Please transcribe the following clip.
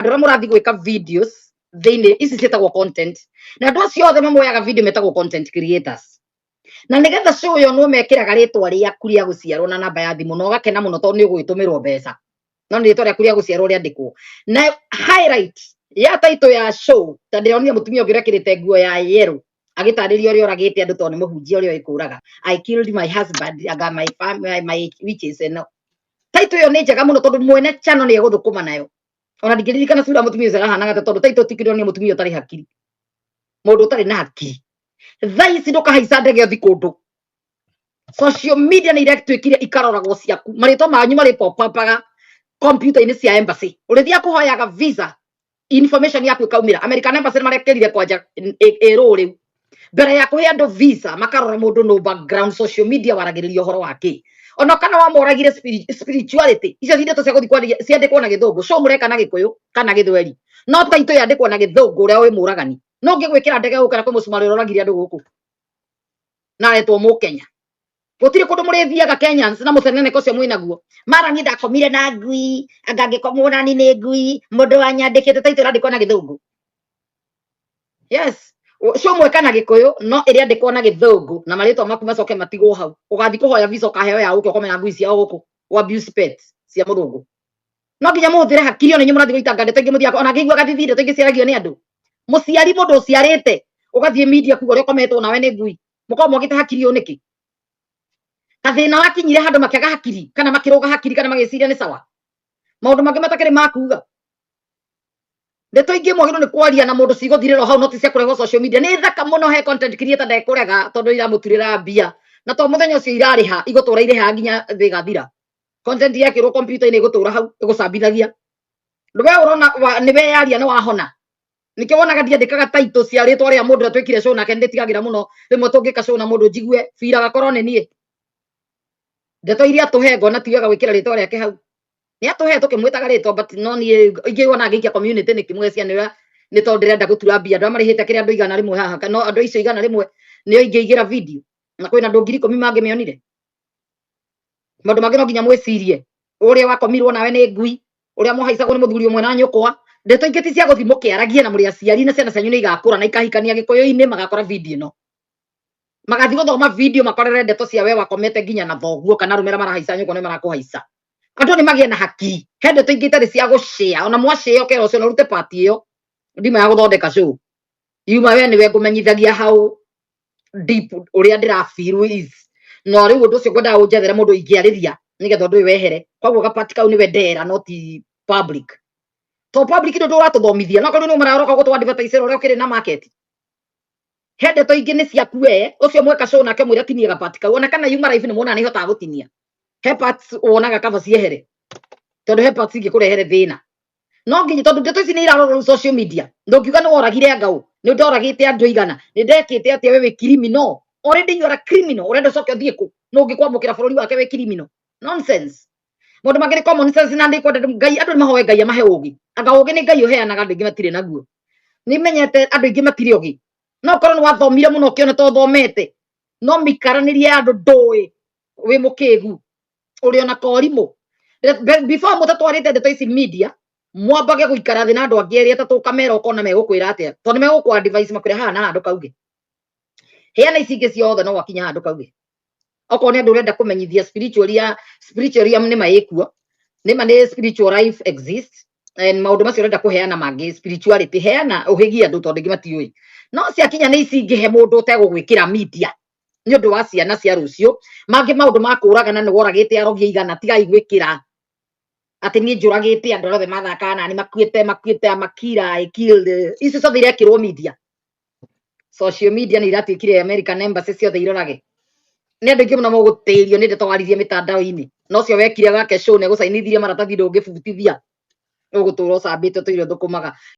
Andũ arĩa mũrathiĩ gwĩka videos thĩinĩ ici ciĩtagwo content, na andũ acio othe mamoyaga video metagwo content creators, na nĩgetha show yonwo mekĩraga rĩtwa rĩaku rĩa gũciarwo na namba ya thimũ, na ũgakena mũno tondũ nĩ ũgũgĩtũmĩrwo mbeca, no nĩ rĩtwa rĩaku rĩa gũciarwo rĩandĩkwo na highlight ya title ya show. Ta ndĩronire mũtumia ũngĩ ũrekĩrĩte nguo ya yellow agĩtarĩria ũrĩa oragĩte andũ, tondũ nĩ mũhunjia ũrĩa ũĩ kũraga. "I killed my husband anga my family, my witches." And title ĩyo nĩ njega mũno tondũ mwene channel nĩ egũthũkũma nayo. Ona ndingĩririkana sura mũtumia ũcio arahanaga atĩa, tondũ title tikĩronania mũtumia ũtarĩ hakiri, mũndũ ũtarĩ na hakiri. Thaa ici ndũkahaica ndege ũthi kũndũ. Social media nĩ iratuĩkire ikaroragwo ciaku, marĩtwa manyu marĩ pop-upaga kompiuta-inĩ cia embassy. Ũrĩthiaga kũhoyaga visa, information yaku ĩkaumĩra. American Embassy nĩ marekĩrire kwanja ĩrũ rĩu mbere ya kũhe andũ visa makarora mũndũ no background social media waragĩrĩria ũhoro wa kĩ, ona kana wamoragire spirituality. Icio ci ndeto cia gũthiĩ kwaria ciandĩkwo na Gĩthũngũ. So mũreka na Gĩkũyũ kana Gĩthweri, no taitũ yandĩkwo na Gĩthũngũ ũrĩa wĩ mũragani no ũngĩgwĩkĩra ndege gũkĩra kwĩ mũcumarĩ ũrĩa ũragire andũ gũkũ na aretwo Mũkenya. Gũtirĩ kũndũ mũrĩthiaga, Kenyans, na mũceneneko ũcio mwĩnaguo. Mara niĩ ndakomire na ngui, anga ngĩkomwo nani nĩ ngui, mũndũ wanyandĩkĩte taitũ ĩrandĩkwo na Gĩthũngũ. Yes, cio mweka na Gĩkũyũ, no ĩrĩandĩkwo na Gĩthũngũ na marĩtwa maku macoke matigwo hau. Ũgathiĩ kũhoya visa ũkaheo ya gũkĩ ũkome na ngui ciao gũkũ, o abuse pets cia mũthũngũ. No nginya mũhũthĩre hakiri. Ona inyuĩ mũrathiĩ gũitanga ndeto ingĩ, mũthiaga ona ngĩiguaga thithi ndeto ingĩ ciaragio nĩ andũ, mũciari, mũndũ ũciarĩte, ũgathiĩ media kuga ũrĩa ũkometwo nawe nĩ ngui. Mũkorwo mwagĩte hakiri ũũ nĩkĩ? Gathĩna wakinyire handũ makĩaga hakiri kana makĩrũga hakiri kana magĩciria nĩ sawa, maũndũ mangĩ matakĩrĩ makuga. Ndeto ingĩ mwagĩrĩirwo nĩ kwaria na mũndũ cigũthirĩra o hau, no ti cia kũrehwo social media. Nĩ thaka mũno he content creator, ndekũrega, tondũ iramũturĩra mbia, na to mũthenya ũcio irarĩha, igũtũra irĩhaga nginya thĩ ĩgathira. Content yekĩrwo kompiuta-inĩ ĩgũtũra hau ĩgũcambithagia. We ũrona nĩ weyaria nĩ wahona. Nĩkĩo wonaga ndiandĩkaga title cia rĩtwa rĩa mũndũ ũrĩa twĩkire show nake. Nĩndĩtigagĩra mũno rĩmwe tũngĩka show na mũndũ njigue bira gakorwo nĩ niĩ. Ndeto iria atũhe ngona ti wega gwĩkĩra rĩtwa rĩake hau. Nĩ atũhe tũkĩmwĩtaga rĩtwa, but no niĩ ingĩ wona ngĩikia community nĩ kĩmwe cia nĩ tondũ ndĩrenda gũtura mbia. Andũ arĩa marĩhĩte kĩrĩa andũ 100 haha, no andũ acio 100 nĩo ingĩigĩra video, na kwĩna andũ 10,000 mangĩmĩonire. Maũndũ mangĩ no nginya mwĩcirie ũrĩa wakomirwo nawe nĩ ngui, ũrĩa mwahaicagwo nĩ mũthuri ũmwe na nyũkwa. Ndeto ingĩ ti cia gũthiĩ mũkĩaragia na mũrĩ aciari, na ciana cianyu nĩ igakũra na ikahikania Gĩkũyũ-inĩ, magakora video ĩno, magathiĩ gũthoma video makorere ndeto cia we wakomete nginya na thoguo kana arũme arĩa marahaica nyũkwa nĩ marakũhaica. Andũ nĩ magĩe na hakiri. He ndeto ingĩ itarĩ cia gũshare, ona mwashare ũkera ũcio na ũrute part ĩyo ndima ya gũthondeka show yuma. We nĩwe ngũmenyithagia how deep ũrĩa ndĩra feel is, no rĩu ũndũ ũcio ngwendaga ũnjethere mũndũ ingĩarĩria nĩgetha ũndũ ũyũ wehere. Koguo gapati kau nĩwe ndera, no ti public, to public nĩ ũndũ ũratũthomithia, no korwo nĩ mararoka gũtũ advertise ũrĩa ũkĩrĩ na market. He ndeto ingĩ nĩ ciaku we ũcio mweka show nake, mwĩre tinie gapati kau. Ona kana yuma live nĩ muonaga nĩ ihotaga gũtinia. He parts wonaga kaba ciehere, tondũ he parts ingĩkũrehere thĩna. No nginya, tondũ ndeto ici nĩ irarorwo rĩu social media, ndũngiuga nĩ woragire ngaũ, nĩ ndoragĩte andũ igana, nĩ ndekĩte atĩa. We wĩ criminal already, you are a criminal. Ũrenda ũcoke ũthiĩ kũ? Nũ ũngĩkwamũkĩra bũrũri wake wĩ criminal? Nonsense. Maũndũ mangĩ nĩ common sense, na ndĩkwenda Ngai andũ nĩ mahoe Ngai amahe ũgĩ. Anga ũgĩ nĩ Ngai ũheanaga, andũ aingĩ matirĩ naguo. Nĩ menyete andũ aingĩ matirĩ ũgĩ. No korwo nĩ wathomire mũno ũkĩona ta ũthomete, no mĩikaranĩrie ya andũ ndũĩ, wĩ mũkĩgu ũrĩ ona korimũ. Before mũtatwarĩte ndeto ici media, mwambage gũikara thĩ na andũ angĩ erĩ atatũ, ũkamera ũkona megũkwĩra atĩa, tondũ nĩ megũkũ advice makwĩre haha na haha ndũkauge. Heana ici ingĩ ciothe, no wakinya haha ndũkauge. Okorwo nĩ andũ ũrenda kũmenyithia spiritual ya spiritual ya nĩ ma ĩkuo, nĩ ma nĩ spiritual life exist and maũndũ macio ũrenda kũheana mangĩ spirituality, heana ũhĩgie andũ tondũ ingĩ matiũĩ. No ciakinya nĩ ici ingĩ, he mũndũ ũtegũgwĩkĩra media nĩ ũndũ wa ciana cia rũciũ. Mangĩ maũndũ ma kũragana, nĩ woragĩte arogi igana, tigai gwĩkĩra atĩ niĩ njũragĩte andũ arĩa othe mathakaga nani makuĩte makuĩte amakira I killed. Icio ciothe irekĩrwo media. Social media nĩ iratuĩkire American Embassy ciothe irorage. Nĩ andũ aingĩ mũno mũgũtĩrio nĩ ndeto waririe mĩtandao-inĩ, na ũcio wekire wake show nĩ egũcainithirie maratathi, ndũngĩbutithia, ũgũtũra ũcambĩte tũirio thũkũmaga.